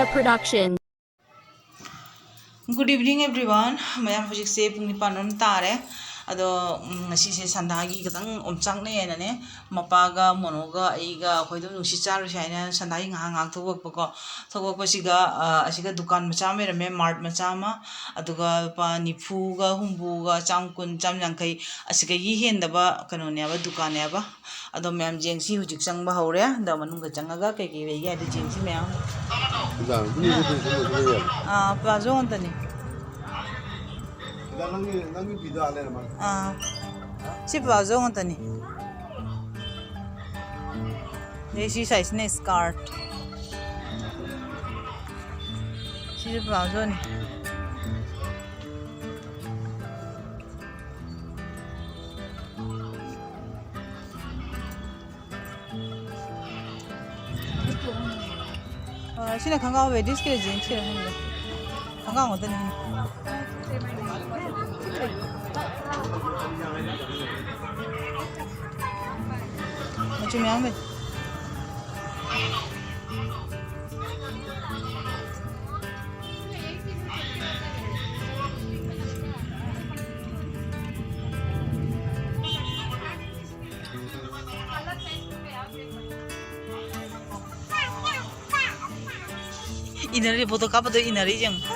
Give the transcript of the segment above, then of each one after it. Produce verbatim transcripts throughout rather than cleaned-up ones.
Production. Good evening, everyone. ꯃꯌꯥꯝ, ꯍꯧꯖꯤꯛꯁꯦ ꯄꯨꯡ ꯅꯤꯄꯥꯟ ꯔꯣꯝ ꯇꯥꯔꯦ꯫ ꯑꯗꯣ, ꯎꯝ, ꯉꯁꯤꯁꯦ ꯁꯟꯗꯥꯒꯤ ꯈꯤꯇꯪ ꯑꯣꯝꯆꯥꯛꯅꯩ ꯍꯥꯏꯅꯅꯦ, ꯃꯄꯥꯒ ꯃꯣꯅꯣꯒ ꯑꯩꯒ ꯑꯩꯈꯣꯏ ꯑꯗꯨꯝ ꯅꯨꯡꯁꯤꯠ ꯆꯥꯔꯨꯁꯦ ꯍꯥꯏꯅ ꯁꯟꯗꯥꯒꯤ ꯉꯥꯏꯍꯥꯛ ꯉꯥꯏꯍꯥꯛ ꯊꯣꯛꯂꯛꯄꯀꯣ꯫ ꯊꯣꯛꯂꯛꯄꯁꯤꯒ, ꯑ, ꯑꯁꯤꯒ ꯗꯨꯀꯥꯟ ꯃꯆꯥ ꯑꯃ ꯂꯩꯔꯝꯃꯦ, ꯃꯥꯔꯠ ꯃꯆꯥ ꯑꯃ꯫ ꯑꯗꯨꯒ ꯂꯨꯄꯥ ꯅꯤꯐꯨꯒ, ꯍꯨꯝꯐꯨꯒ, ꯆꯥꯝ ꯀꯨꯟ, ꯆꯥꯝ ꯌꯥꯡꯈꯩ, ꯑꯁꯤꯗꯒꯤ ꯍꯦꯟꯗꯕ ꯀꯩꯅꯣꯅꯦꯕ, ꯗꯨꯀꯥꯟꯅꯦꯕ꯫ ꯑꯗꯣ ꯃꯌꯥꯝ ꯌꯦꯡꯁꯤ, ꯍꯧꯖꯤꯛ ꯆꯪꯕ ꯍꯧꯔꯦ꯫ ꯑꯗꯣ ꯃꯅꯨꯡꯗ ꯆꯪꯉꯒ ꯀꯩꯀꯩ ꯂꯩꯒꯦ ꯍꯥꯏꯗꯣ ꯌꯦꯡꯁꯤ ꯃꯌꯥꯝ꯫ ꯑꯥ, ꯄ꯭ꯂꯥꯖꯣ ꯉꯥꯛꯇꯅꯤ꯫ ꯑꯥ, ꯁꯤ ꯄ꯭ꯂꯥꯖꯣ ꯉꯥꯛꯇꯅꯤ꯫ ꯑꯗꯩ ꯁꯤ ꯁꯥꯏꯖꯁꯤꯅ ꯁ꯭ꯀꯥꯔꯠ꯫ ꯁꯤꯁꯨ ꯄ꯭ꯂꯥꯖꯣꯅꯤ꯫ ꯑ, ꯁꯤꯅ ꯈꯣꯡꯒ꯭ꯔꯥꯎ, ꯂꯦꯗꯤꯁꯀꯤꯔ ꯖꯦꯟꯁꯀꯤꯔ ꯈꯪꯗꯦ꯫ ꯈꯣꯡꯒ꯭ꯔꯥꯎ ꯉꯥꯛꯇꯅꯤ꯫ ꯃꯆꯨ ꯃꯌꯥꯝ ꯂꯩ꯫ ꯏꯟꯅꯔꯤ, ꯐꯣꯇꯣ ꯀꯥꯞꯄꯗꯣ ꯏꯟꯅꯔꯤ ꯌꯦꯡꯉꯨ꯫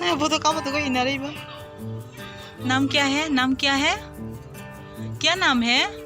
ꯑꯦ, ꯐꯣꯇꯣ ꯀꯥꯞꯄꯗꯨꯒ ꯏꯟꯅꯔꯤꯕ꯫ नाम क्या है? नाम क्या है? क्या नाम है?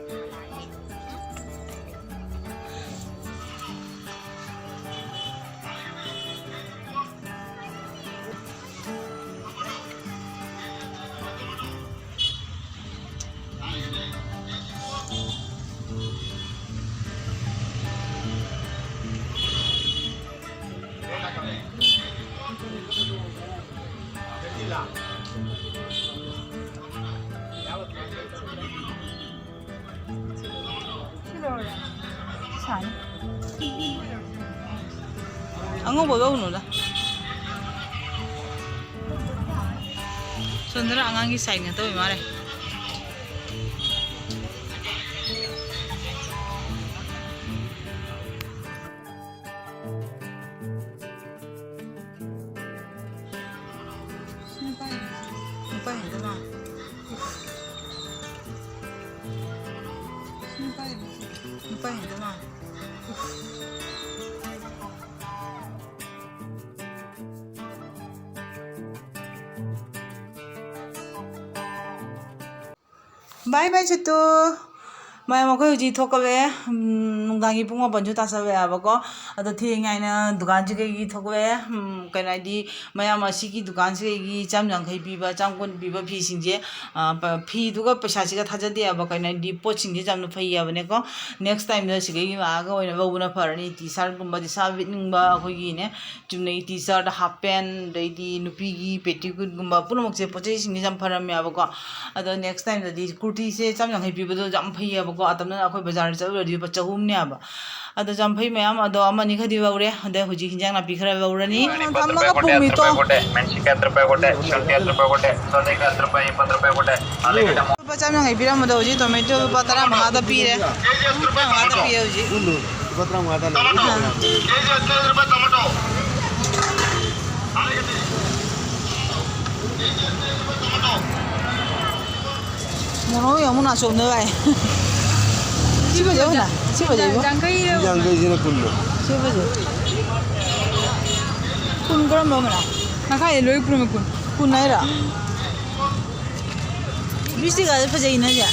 ꯑꯉꯧꯕ ꯂꯧꯅꯨꯗ꯫ ꯁꯣꯝꯗꯅ ꯑꯉꯥꯡꯒꯤ ꯁꯥꯏꯟ ꯉꯥꯛꯇ ꯑꯣꯏ ꯃꯥꯜꯂꯦ꯫ Bye bye, ꯆꯠꯇꯨ꯫ ꯃꯌꯥꯝ, ꯑꯩꯈꯣꯏ ꯍꯧꯖꯤꯛ ꯊꯣꯛꯀꯠꯂꯛꯑꯦ꯫ ꯎꯝ, ꯅꯨꯡꯗꯥꯡꯒꯤ ꯄꯨꯡ ꯃꯥꯄꯟꯁꯨ ꯇꯥꯁꯜꯂꯛꯑꯦꯕꯀꯣ꯫ ꯑꯗꯣ ꯊꯦꯡꯉꯦ ꯍꯥꯏꯅ ꯗꯨꯀꯥꯟꯁꯤ ꯀꯩꯒꯤ ꯊꯣꯛꯂꯛꯑꯦ? ꯎꯝ, ꯀꯩꯅꯣ ꯍꯥꯏꯗꯤ, ꯃꯌꯥꯝ ꯑꯁꯤꯒꯤ ꯗꯨꯀꯥꯟꯁꯤ ꯀꯩꯒꯤ ꯆꯥꯝ ꯌꯥꯡꯈꯩ ꯄꯤꯕ, ꯆꯥꯝ ꯀꯨꯟ ꯄꯤꯕ ꯐꯤꯁꯤꯡꯁꯦ, ꯑ, ꯄ-, ꯐꯤꯗꯨꯒ ꯄꯩꯁꯥꯁꯤꯒ ꯊꯥꯖꯗꯦꯕ꯫ ꯀꯩꯅꯣ ꯍꯥꯏꯗꯤ, ꯄꯣꯠꯁꯤꯡꯁꯦ ꯌꯥꯝꯅ ꯐꯩꯌꯦꯕꯅꯦꯀꯣ꯫ Next timeꯗ ꯁꯤꯗꯒꯤ ꯂꯥꯛꯑꯒ ꯑꯣꯏꯅ ꯂꯧꯕꯅ ꯐꯔꯅꯤ꯫ T-shirtꯀꯨꯝꯕ, ꯏꯁꯥ ꯂꯤꯠꯅꯤꯡꯕ ꯑꯩꯈꯣꯏꯒꯤꯅꯦ, ꯆꯨꯝꯅꯒꯤ T-shirt, half pant, ꯑꯗꯩꯗꯤ ꯅꯨꯄꯤꯒꯤ petticoatꯀꯨꯝꯕ ꯄꯨꯝꯅꯃꯛꯁꯦ, ꯄꯣꯠ ꯆꯩꯁꯤꯡꯁꯦ ꯌꯥꯝ ꯐꯔꯝꯃꯦꯕꯀꯣ꯫ ꯑꯗꯣ next timeꯗꯗꯤ ꯀꯨꯔꯇꯤꯁꯦ ꯆꯥꯝ ꯌꯥꯡꯈꯩ ꯄꯤꯕꯗꯣ ꯌꯥꯝ ꯐꯩꯌꯦꯕꯀꯣ꯫ ꯑꯇꯝꯅꯅ ꯑꯩꯈꯣꯏ ꯕꯖꯥꯔꯗ ꯆꯠꯂꯨꯔꯗꯤ ꯂꯨꯄꯥ ꯆꯍꯨꯝꯅꯦꯕ꯫ ꯑꯗꯣ ꯌꯥꯝ ꯐꯩ ꯃꯌꯥꯝ꯫ ꯑꯗꯣ ꯑꯃꯅꯤ ꯈꯔꯗꯤ ꯂꯧꯔꯦ꯫ ꯑꯗꯩ ꯍꯧꯖꯤꯛ ꯍꯤꯟꯖꯥꯡ ꯅꯥꯄꯤ ꯈꯔ ꯂꯧꯔꯅꯤ꯫ ꯊꯝꯃꯒ ꯄꯨꯃꯤꯇꯣ꯫ ಮೆಣಸಿನ್ಕಾಯಿ ಹತ್ತು ರೂಪಾಯಿ ಕೊಟ್ಟೆ, ಶುಂಠಿ ಹತ್ತು ರೂಪಾಯಿ ಕೊಟ್ಟೆ, ಸೌತೆಕಾಯಿ ಹತ್ತು ರೂಪಾಯಿ, ಇಪ್ಪತ್ತು ರೂಪಾಯಿ ಕೊಟ್ಟೆ, ಆಲೂಗಡ್ಡೆ ಲꯨꯄꯥ ꯆꯥꯝ ꯌꯥꯡꯈꯩ ꯄꯤꯔꯝꯕꯗꯣ ꯍꯧꯖꯤꯛ tomato ꯂꯨꯄꯥ ꯇꯔꯥ ꯃꯉꯥꯗ ꯄꯤꯔꯦ꯫ ꯇꯔꯥ ꯃꯉꯥꯗ ꯄꯤꯔꯦ ꯍꯧꯖꯤꯛ꯫ ꯎꯝ, ꯂꯨꯄꯥ ꯇꯔꯥ ꯃꯉꯥꯗ ꯂꯧꯔꯦ꯫ ꯑꯥ꯫ ꯃꯣꯔꯣꯛ ꯌꯦꯡꯉꯨ ꯅꯥꯆꯣꯝꯗ ꯚꯥꯏ꯫ ꯁꯤ ꯐꯖꯩ ꯍꯧꯅ꯫ ꯁꯤ ꯐꯖꯩꯕꯣ꯫ ꯌꯥꯡꯈꯩ꯫ ꯌꯥꯡꯈꯩꯁꯤꯅ ꯀꯨꯟꯗꯣ꯫ ꯁꯤ ꯐꯖꯩ꯫ ꯀꯨꯟ ꯀꯔꯝꯕ ꯑꯃꯅ? ꯇꯪꯈꯥꯏꯗ ꯂꯣꯏ ꯄꯨꯔꯝꯃꯦ, ꯀꯨꯟ꯫ ꯀꯨꯟ ꯍꯥꯏꯔꯣ? ꯂꯤꯞꯁꯇꯤꯛꯀꯁꯦ ꯐꯖꯩꯅꯦ ꯁꯦ꯫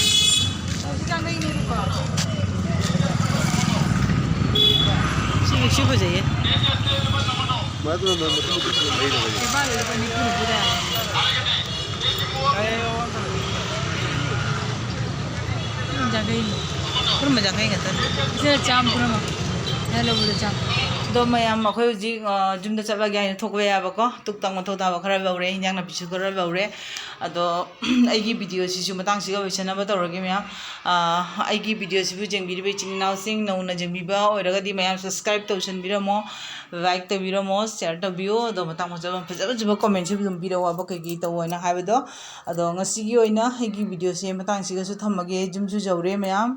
ꯁꯤ ꯂꯤꯞꯁꯇꯤꯛ ꯐꯖꯩꯌꯦ꯫ ꯌꯥꯡꯈꯩꯅꯤ꯫ ꯄꯨꯔꯝꯕ ꯌꯥꯡꯈꯩ ꯈꯛꯇꯅꯤ꯫ ꯁꯤꯅ ꯆꯥꯝ ꯄꯨꯔꯝꯃꯣ꯫ ꯑꯩꯅ ꯂꯧꯕꯗ ꯆꯥꯝ꯫ ꯑꯗꯣ ꯃꯌꯥꯝ, ꯑꯩꯈꯣꯏ ꯍꯧꯖꯤꯛ, ꯑ, ꯌꯨꯝꯗ ꯆꯠꯂꯒꯦ ꯍꯥꯏꯅ ꯊꯣꯛꯂꯛꯑꯦꯕꯀꯣ꯫ ꯇꯨꯛ ꯇꯪ ꯃꯊꯧ ꯇꯥꯕ ꯈꯔ ꯂꯧꯔꯦ, ꯍꯤꯟꯖꯥꯡ ꯅꯥꯄꯤꯁꯨ ꯈꯔ ꯂꯧꯔꯦ꯫ ꯑꯗꯣ ꯑꯩꯒꯤ videoꯁꯤꯁꯨ ꯃꯇꯥꯡꯁꯤꯒ ꯂꯣꯏꯁꯟꯅꯕ ꯇꯧꯔꯒꯦ ꯃꯌꯥꯝ꯫ ꯑ, ꯑꯩꯒꯤ videoꯁꯤꯕꯨ ꯌꯦꯡꯕꯤꯔꯤꯕ ꯏꯆꯤꯟ ꯏꯅꯥꯎꯁꯤꯡ ꯅꯧꯅ ꯌꯦꯡꯕꯤꯕ ꯑꯣꯏꯔꯒꯗꯤ ꯃꯌꯥꯝ subscribe ꯇꯧꯁꯟꯕꯤꯔꯝꯃꯣ, like ꯇꯧꯕꯤꯔꯝꯃꯣ, share ꯇꯧꯕꯤꯌꯣ꯫ ꯑꯗꯣ ꯃꯇꯥꯡ ꯐꯖꯕ ꯐꯖ ꯐꯖꯕ commentꯁꯨ ꯑꯗꯨꯝ ꯄꯤꯔꯛꯑꯣ, ꯍꯥꯏꯕ ꯀꯩꯀꯩ ꯇꯧ ꯍꯥꯏꯅ ꯍꯥꯏꯕꯗꯣ꯫ ꯑꯗꯣ ꯉꯁꯤꯒꯤ ꯑꯣꯏꯅ ꯑꯩꯒꯤ videoꯁꯦ ꯃꯇꯥꯡꯁꯤꯒꯁꯨ ꯊꯝꯃꯒꯦ꯫ ꯌꯨꯝꯁꯨ ꯌꯧꯔꯦ ꯃꯌꯥꯝ꯫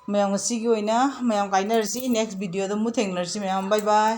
ꯃꯌꯥꯝ ꯉꯁꯤꯒꯤ ꯑꯣꯏꯅ ꯃꯌꯥꯝ ꯀꯥꯏꯅꯔꯁꯤ, next videoꯗ ꯑꯃꯨꯛ ꯊꯦꯡꯅꯔꯁꯤ ꯃꯌꯥꯝ꯫ Bye bye꯫